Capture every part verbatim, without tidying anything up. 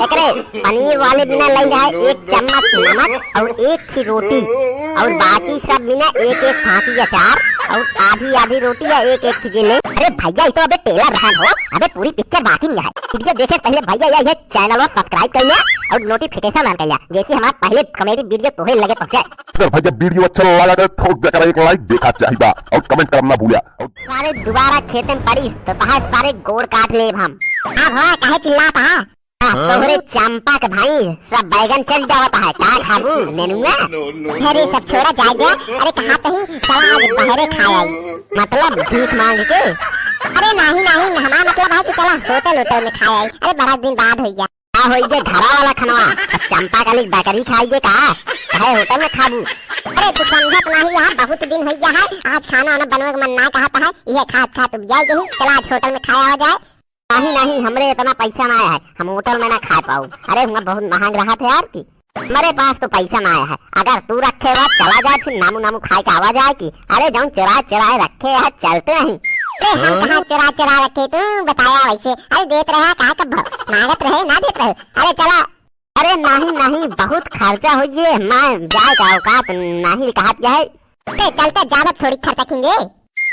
एकरे पनीर वाले बिना लई जाए एक चम्मच नमक और एक ही रोटी और बाकी सब बिना एक एक फांसी अचार और आधी आधी रोटी या एक एक चीजें ले। अरे भैया, ये तो अबे trailer रहन हो, अबे पूरी picture बाकी में है। Video देखे पहले भैया या ये channel को subscribe कर लिया और notification on कर लिया, जैसे हमारा पहले comedy video तोहे लगे पहुंचे। अगर भैया video अच्छा लगा तो ठोक देकर एक like देखा चाहिए और comment करना भूलिया। और सारे दोबारा खेते में पड़ी तो तहार सारे गोड़ काट लेब हम। अब हो, काहे चिल्लात है? हाँ, तोहरे चंपा के भाई सब बैगन चल जावत है, का खाबू नेनुआ? अरे सब छोड़ा, जाए दे। अरे कहा कहीं चला आज बाहरे खाए आई, मतलब भीख मांग के। अरे नहीं नहीं, हमारा मतलब है कि चला होटल होटल में खाए आई। अरे बड़ा दिन बाद हो गया। का होई गे घरा वाला खनवा? अब चंपा काली बकरी खाई गे का? काहे होटल में खाबू? अरे तू समझत नहीं यार, बहुत दिन हो गया है, आज खाना वाना बनवे के मन ना कहत है, ये खात खात उबिया गई, चला आज होटल में खाया हो जाए। नहीं नहीं, हमरे इतना पैसा ना है, हम होटल में ना खा पाऊ। अरे हुआ बहुत महंग रहा थे यार की, हमरे पास तो पैसा ना है, अगर तू रखे बा चला जाए, फिर नामू नामू खाए के आवा जाए की। अरे जौन चुराए चुराए रखे है चलते नहीं। अरे हम कहाँ चुरा चुरा रखे, तू बताया वैसे। अरे देत रहा का कब मांगत रहे, ना देत रहे। अरे चला। अरे नहीं नहीं, बहुत खर्चा हो ये, मैं जाए का औकात नहीं कहत है। ते चलते ज्यादा थोड़ी खर्चा करेंगे।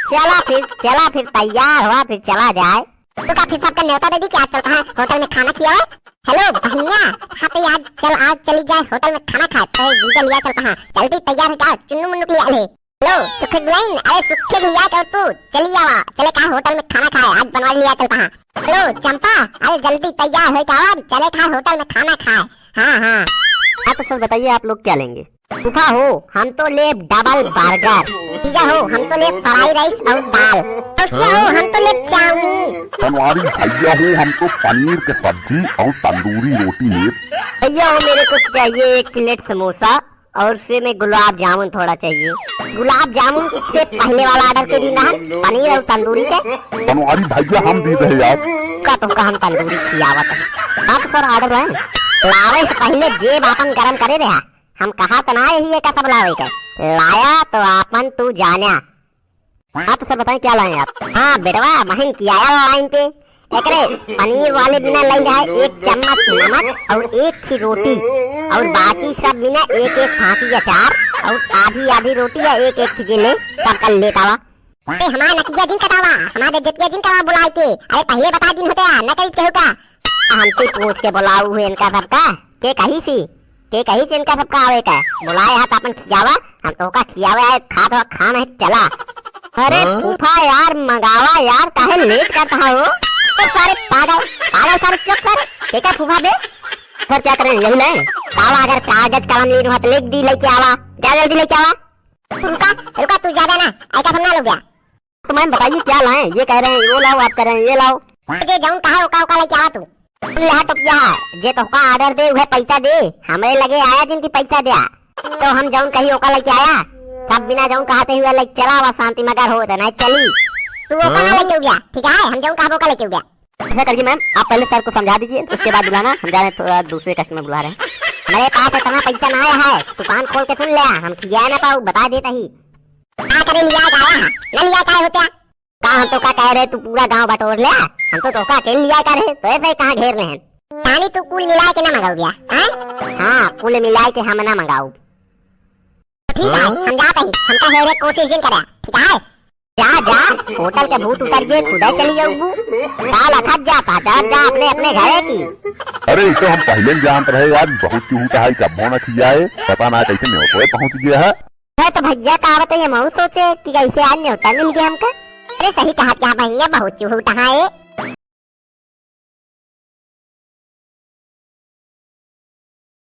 चला फिर, चला फिर, तैयार हुआ फिर चला जाए। तो का फिर सबका न्योता दे दी कि आज चलता है होटल में खाना खियावे? हेलो भैया, हाँ तो आज चल, आज चली जाए होटल में खाना खाए, तो जीजा लिया चलता है, जल्दी तैयार हो जाओ, चुन्नू मुन्नू के लिया ले। हेलो सुखे दुआइन, अरे सुखे भैया कहो तू, चली आवा, चले का होटल में खाना खाए, आज बनवा लिया चलता है। हेलो चंपा, अरे जल्दी तैयार हो जाओ, चले का होटल में खाना खाए। हाँ हाँ। हाँ तो सर बताइए आप लोग क्या लेंगे? फूफा हो, हम तो लेब double burger। जीजा हो, हम तो लेब fried rice और दाल। मौसिया हो, हम तो लेब चाउमीन। बनवारी भैया हो, हम तो पनीर के सब्जी और तंदूरी रोटी लेब। भैया हो, मेरे को चाहिए एक plate समोसा और उससे में गुलाब जामुन थोड़ा चाहिए। गुलाब जामुन से पहले वाला order के दिन रहन, पनीर और तंदूरी के। बनवारी भैया हम दी रहे यार। का तो का हम तंदूरी खियावत है। हाँ तो सर order है। लावे से पहले जेब आपन गरम करे रहा। हम कहा त ना यही है का सब लावे के। लाया तो आपन तू जाना। हाँ तो सर बताएं क्या लाए आप? हाँ बेटवा, बहन की आया line पे। एकरे पनीर वाले बिना लई जाए एक चम्मच नमक और एक ही रोटी और बाकी सब बिना एक एक फांसी अचार और आधी आधी रोटी या एक एक चीजें ले, सब कर लेता हुआ। ए, हमार नकिया जिन कटावा, हमार बेइज्जतिया जिन करवा बुलाए के। अरे पहले बता दिन होते आ, न कही केहू का। हमसे पूछ के बुलाऊ है इनका सबका, के कही सी, के कही सी इनका सबका आवे का। बुलाए हाथ अपन खियावा, हम तोहका खियावे आए, खात हो खान है चला। अरे हाँ? फूफा यार मंगावा यार, काहे late करता हो? तो सारे पागल, पागल सारे चुप कर। के का फूफा बे? सर क्या करें यही ले? आवा अगर कागज कलम लेनु है तो लिख दी लेके आवा, जा जल्दी लेके आवा। रुका, रुका, तू ज्यादा ना, ऐसा समझा लो क्या? तो मैम बताइए क्या लाएं? ये कह रहे हैं वो लाओ, आप कह रहे हैं ये लाओ। जे जौन कहा ओका ओका लेके आवा तू। सुन ले तो क्या, जे तोहका order दे उहे पैसा दे, हमरे लगे आया जिनकी पैसा द्या। तो हम जौन कही ओका लेके आया, सब बिना जौन कहा ते हुए लेके चला हुआ शांति मगर हो तो नहीं चली। तू ओका ना हाँ? लेके गया, ठीक है? हम जौन कहा ओका लेके गया। ऐसा करिए मैम, आप पहले सर को समझा दीजिए, उसके बाद बुलाना, हम जा रहे हैं, थोड़ा दूसरे customer बुला रहे हैं। हमारे पास इतना पैसा ना आया है, दुकान खोल के सुन ले, हम खिया ना पाऊ, बता देता ही। का करे लिया का आया है? ना लिया का होता? का हम तो का कह रहे, तू पूरा गांव बटोर ले, हम तो तोका अकेले लिया का रहे, तो ऐसे ही कहाँ घेर रहे हैं? तानी तू कुल मिला के ना मंगाऊ गया, हैं? हाँ, कुल मिला के हम ना मंगाऊ। ठीक है, हम जाते ही, हमका हेरे कोशिश जिन करे, ठीक है? जा, जा, होटल के भूत उतर गए, खुदा चली जाऊ। काल अखत जा, पादर जा अपने, अपने घरे की। अरे, ये तो हम पहले ही जानत रहे यार, बहुत चूहूटा है, कब्बो न खियाए, पता ना कैसे न्योतोए पहुंच गया है। है तो भैया का आवत है, हम सोचे कि कैसे आज न्योता मिल गया हमका। अरे सही कहा क्या भैया, बहुत चूहूटा है।